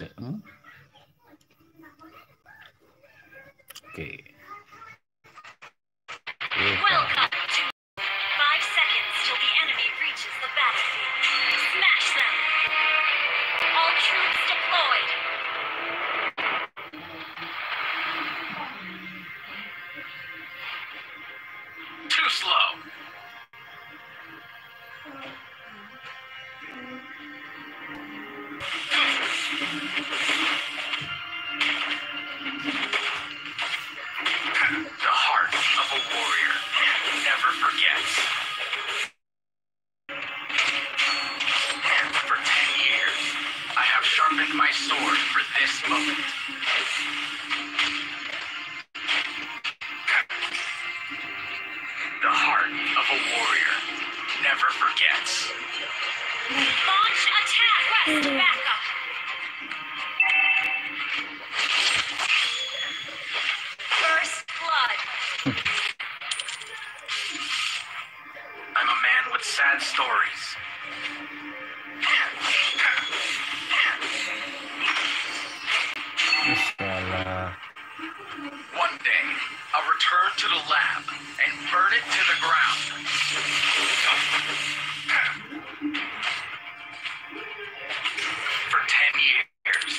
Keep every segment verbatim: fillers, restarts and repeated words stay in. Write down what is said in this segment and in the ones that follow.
Hmm? Oke. Oke. Welcome to five seconds till the enemy reaches the battlefield. Smash them. All troops deployed. Too slow. The heart of a warrior never forgets. For ten years, I have sharpened my sword for this moment. The heart of a warrior never forgets. Launch attack! Request backup! First blood. I'm a man with sad stories. Salah. One day, I'll return to the lab and burn it to the ground. For ten years,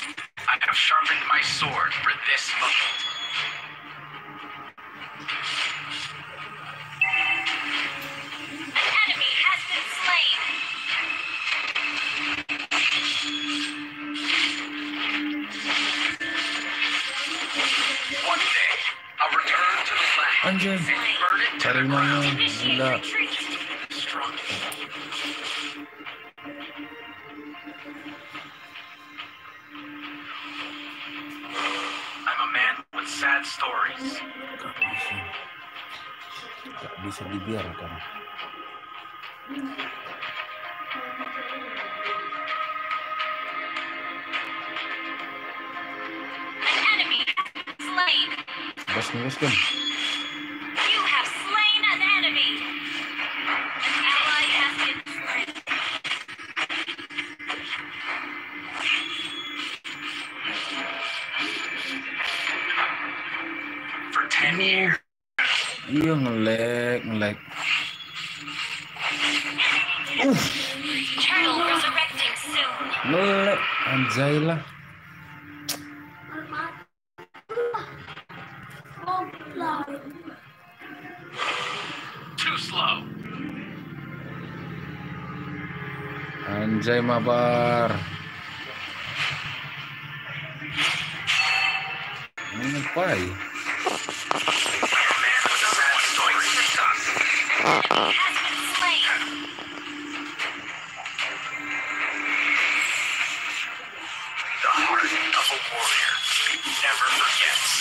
I have sharpened my sword for this moment. An enemy has been slain. One day, I'll return to the land Anjay. And burn it to the Cari ground. mana? Gila. Strong. I'm a man with sad stories. Gak bisa. Gak bisa dibiarkan. An enemy has been slain. Bos nih, bos kan. You have slain an enemy. An ally has been slain. For ten years. Iya, ngelag, ngelag. Eternal resurrecting soon. Ngelag, anjay lah. Too slow. Anjay mabar. Ngapai? Enemy has been slain. The heart of a warrior never forgets.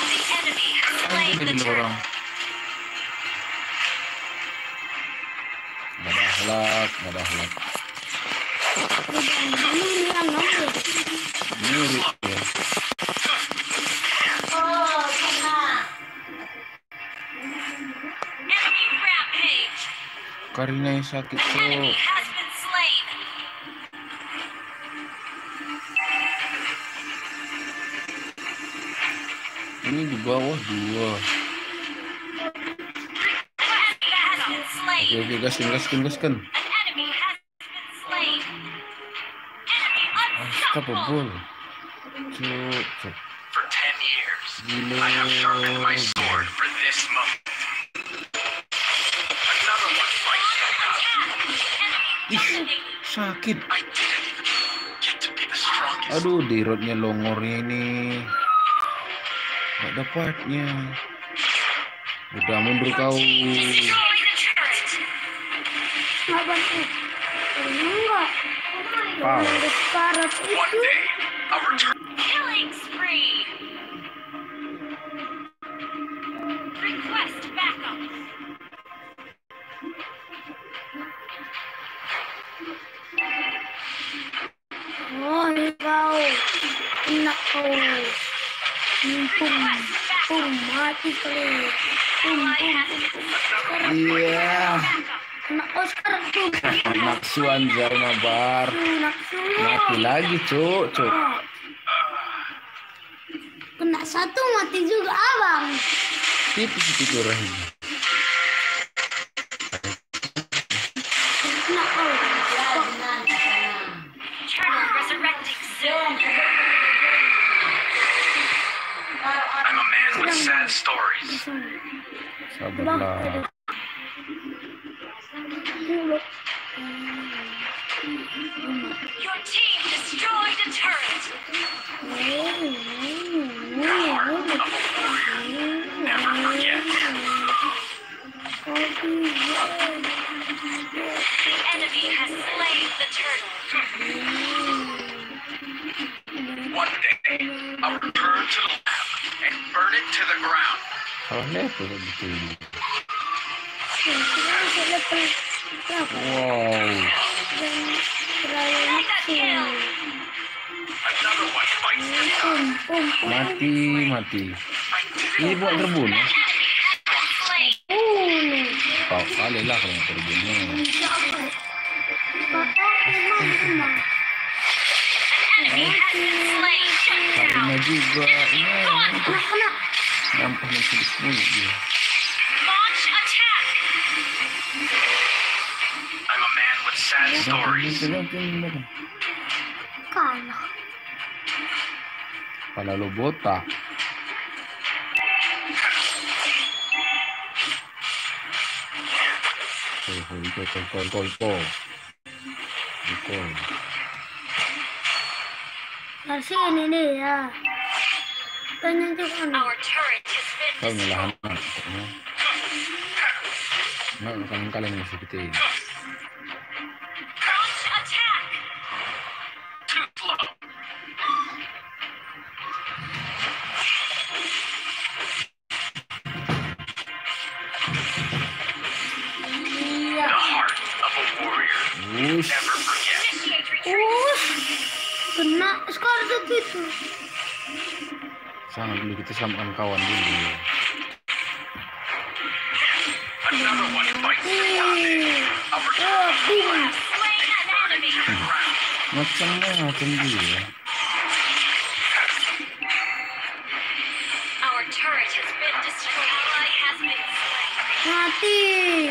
The enemy has slain the Ini turtle. Orang. Gak ada akhlak, gak ada akhlak. Ini ya. Enemy rampage. Karina yang sakit Enemy tuh. Has been slain. Ini di bawah dua. Enemy has been slain. Oke, oke, gaskan, gaskan, gaskan. An enemy has been slain. Enemy Unstoppable. unstoppable. Cuk, cuk. For ten years, Gila. I have sharpened my sword for this moment. Another one bites the dust. Enemy Ih, dominated. Sakit. I didn't even get to be the strongest. Aduh, dirotnya longornya ini. Gak dapatnya. Udah mundur kau. Destroy the turret. Ngapain tuh? Enggak. Pau. Ada sekarat One itu. Day, I'll return. Killing spree. Request backup. Oh, ini kau. Enak kau. Pum, pum, mati kali. Iya. Kena Oscar tuh. Nafsuan Zain Mabar. Tuh, nafsu. Mati lagi, Cuk, Cuk. Kena satu, mati juga abang. Tipis itu orang. Kena kau. Turtle resurrecting soon. I'm a man with sad stories. Sabarlah. Your team destroyed a turret. The heart of a warrior never forgets. The enemy has slain the turtle. One day, I'll return to the lab and burn it to the ground. Salah level betul ini. Wow. Another one bites the dust. Mati, mati. Ini buat terbunuh. Kau kali lah kalau terbunuh. Karena juga ini nampak yang sedikit mulut dia. Launch attack. I'm a man with sad stories. Kalah. Pala lo botak. Ho, ho, ho, ho, ho, ho, ho. Ho. Kasih ini nih ya. Pengen cek anu. Our turret has been Kau nyalahan destroyed. Anak. Nggak, kalian-kalian yang seperti ini. Launch attack. Too slow. The heart of a warrior Wush. Never forgets. Wush. Kena Scarlet itu. Sangat dulu kita selamatkan kawan dulu. Another one bites the dust. Our turret has been destroyed. Burn it to the ground. Macam-macam dia. Our turret has been destroyed. Ally has been slain. Mati.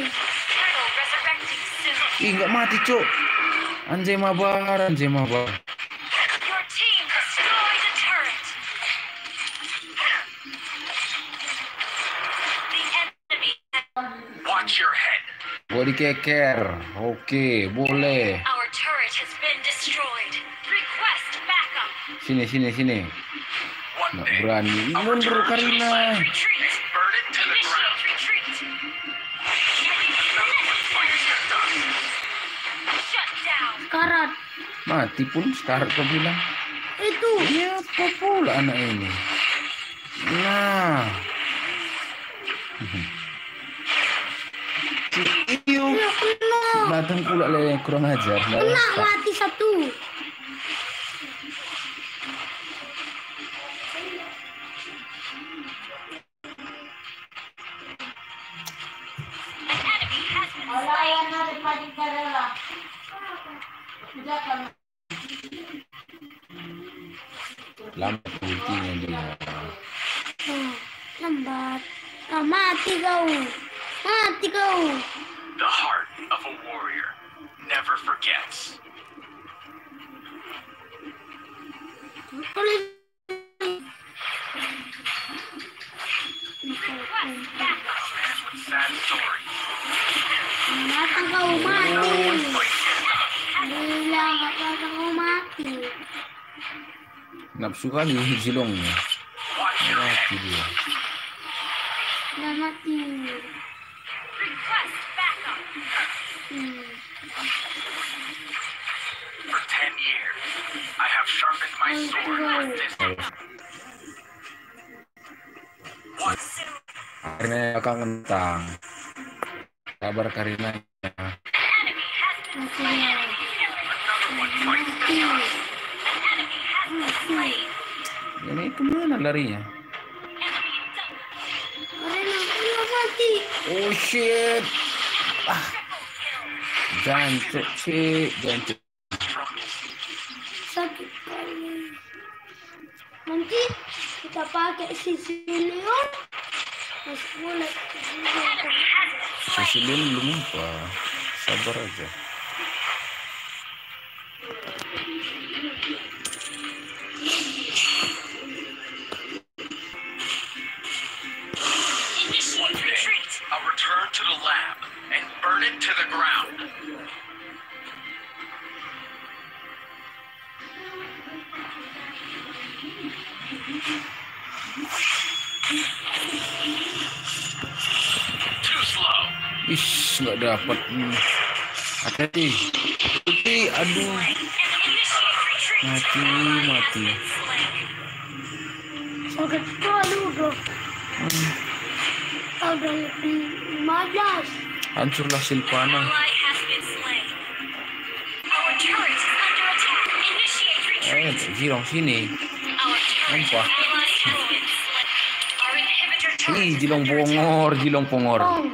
Turtle resurrecting soon. Ih, nggak mati, Cuk. Anjay Mabar, anjay Mabar. Your team destroyed a turret. The enemy has Watch your head. Gua dikeker. Oke, boleh. Our turret has been destroyed. Request backup. Sini, sini, sini. One Nggak day, berani. Our Mundur, turret Karina. Retreat. Burn it to the ground. Initiate retreat. Another one bites the dust. Shut down. Sekarat. Mati pun sekarat kau bilang. Itu. Iya, apa pula anak ini? Nah. Iyo. Iya, kena. Datang pula le kurang ajar. Nggak Kena apa. Mati satu. An enemy has been slain. Lambat ultinya dia. Hmm, lambat. Ah, mati kau. Mati kau. The heart of a warrior never forgets. Kalau Mata kau mati. Bilang mata kau mati. Nafsu kali jilongnya. Mati dia. Dah mati. Hmm. For ten years, I have sharpened my sword with this. Karina akan kentang. Sabar Karina. Ini kemana larinya? Karina, iya, Pak. Oh shit. Ah. Jancuk, cik, jancuk. Sakit kali. Nanti kita pakai sisi Leon. Masuk mulai. Sisi Leon belum apa. Sabar aja. Initiate retreat. I'll return to the lab and burn it to the ground. Too slow. Ish, nggak dapat. Hmm. Hati-hati. Hati, aduh. Mati, mati. Sakit kali udah. Hmm. Udah lebih lima belas. Hancurlah Silvana. Our turret is under attack. Initiate retreat. Eh, Jilong sini. Our turret is under attack. Our inhibitor turret is under attack. Ih, Jilong pongor, Jilong pongor. Oh.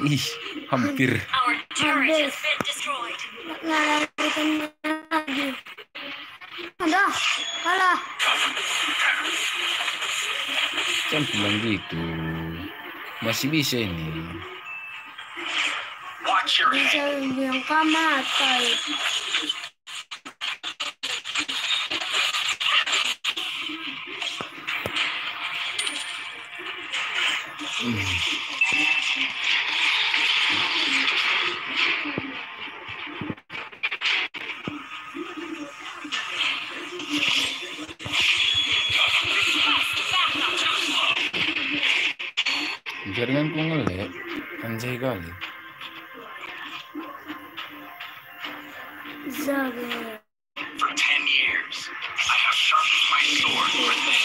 Ih, hampir. Our turret has been destroyed. Ngalarikan lagi. Aduh, kalah. Jangan bilang gitu. Masih bisa ini. Bisa bilang kamu mati. Jaringanku ngelek, anjay kali. Zaga. For ten years, I have sharpened my sword for this.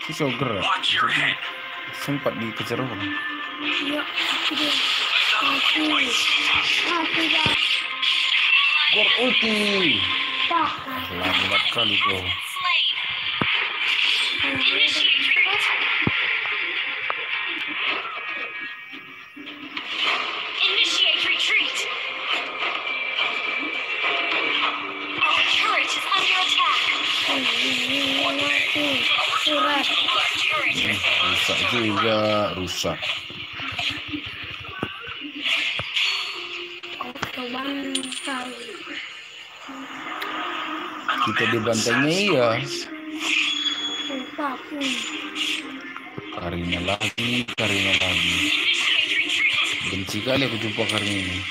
Susah gerak. Sempat dikejar orang. Iya, itu dia. Mati. Mati, dah. Gor ulti. Dah. Lambat kali kau. Initiate retreat. Our turret is under attack. Our turret has been destroyed. Rusak juga, rusak. Kita dibantainya, iya. Karina lagi, Karina lagi. Benci kali aku jumpa Karina ini.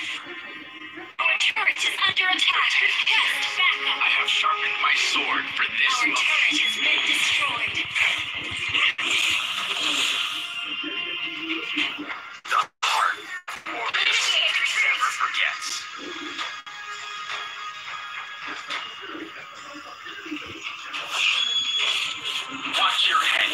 Our turret is under attack. Request backup. I have sharpened my sword for this moment. Our turret has been destroyed. The heart of war never forgets. Watch your head.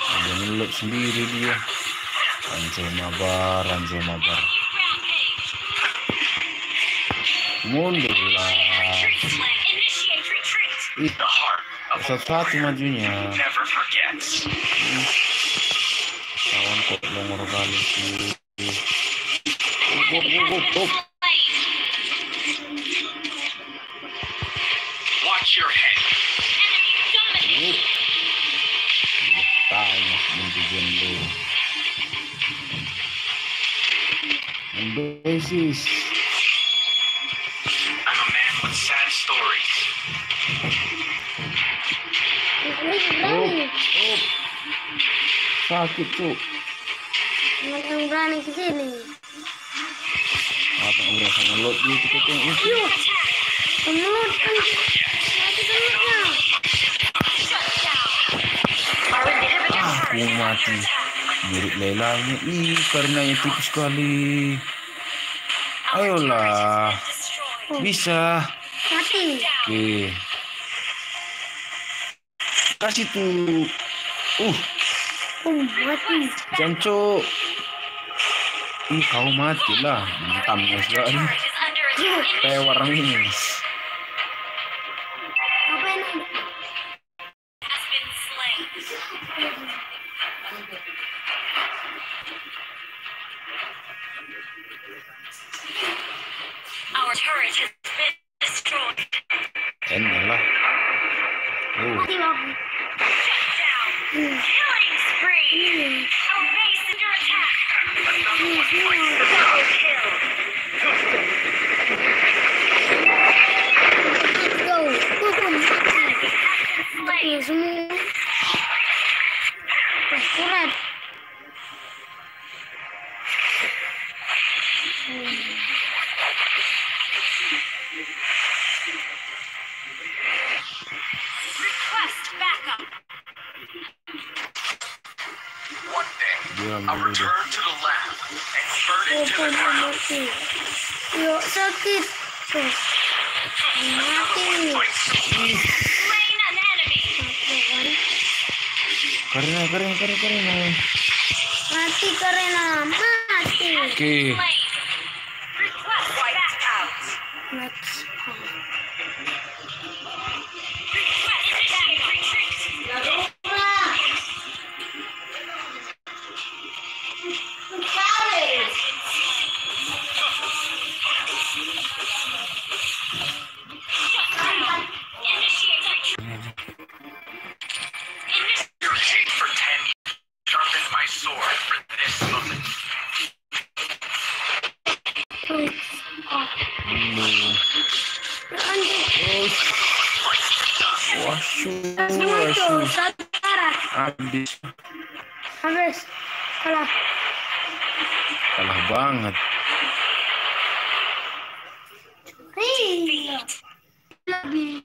Ada ngelok sendiri dia. Anjay mabar, anjay mabar. Mundurlah. Ih, satu-satu majunya. Kawan kok longor kali sih. Up, up, up, up, up. Watch your head. Up. Tanya, bentuk jendela. Ambesis. I'm a man with sad stories. Up, up. Sakit, Cuk. Yang berani ke sini. Apa nggak berasa ngelot dia, kita tuh? Yuk. Ngelot kan. Mati ngelotnya. Ah, aku mati. Mirip Leilanya. Ih, Karinanya tipis sekali. Ayolah. Bisa. Mati. Oke. Kasih tuh. Uh. Oh, mati. Jancuk. Ih, kau matilah. Mantap, Mas. Tewar, Mas. Apa ini? Our turret has been destroyed. Enak lah. Oh. Mati aku. Shut down. Killing spree. Our base under attack. Double kill. Let's go. Hukum mati. Enemy has been slain. Mati semua. Wah, berat. Request backup. One day, I'll return to the lab and burn it to the ground. Yo, sakit. Tuh. Mati. Slain an enemy. Karena, karena, karena, karena. Mati karena mati. Oke. Slain. Request wipeout. Let's go. Request retreat. Your hate for ten sharpens my sword for this moment. Wasu, wasu. Habis. Kalah. Kalah banget. Hei. Lebih.